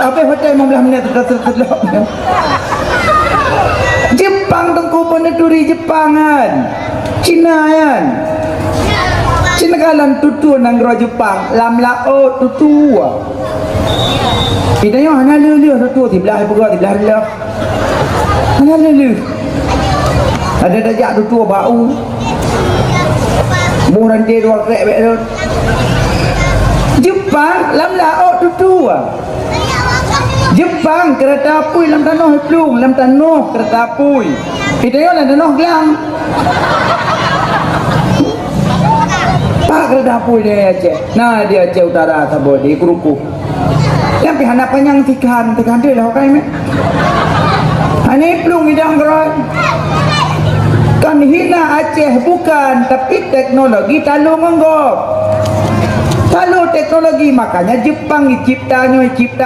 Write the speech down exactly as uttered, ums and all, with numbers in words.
Habéh hotel lima belas minit, teuka-, teuka-, teuka-, Jepang, Teungku, peue neuturi Jepang nyan. Cina nyan. Cina ka lam tutue nanggroe Jepang, lam laôt tutue. Di tanyoe hana lheueh-lheueh tutue, siblah ipeugah, siblah lheueh. Hana lheueh-lheueh. Ada tajak tutue bak u. Boh ranté dua krek bèk rhot. Jepang lam laôt tutue. Jepang keurata apui lam tanoh iplueng, lam tanoh keurata apui. Di tanyoe lam tanoh glang. Pat keurata apui di Aceh? Na di Aceh Utara saboh di Kruku. Nyan pih hana panyang sikan, sikan deuh lah, okai meh. Hana iplueng idang keuroi. Kan hina Aceh bukan, tapi teknologi talu ngon gob. Talu teknologi, makanya Jepang icipta nyoe, icipta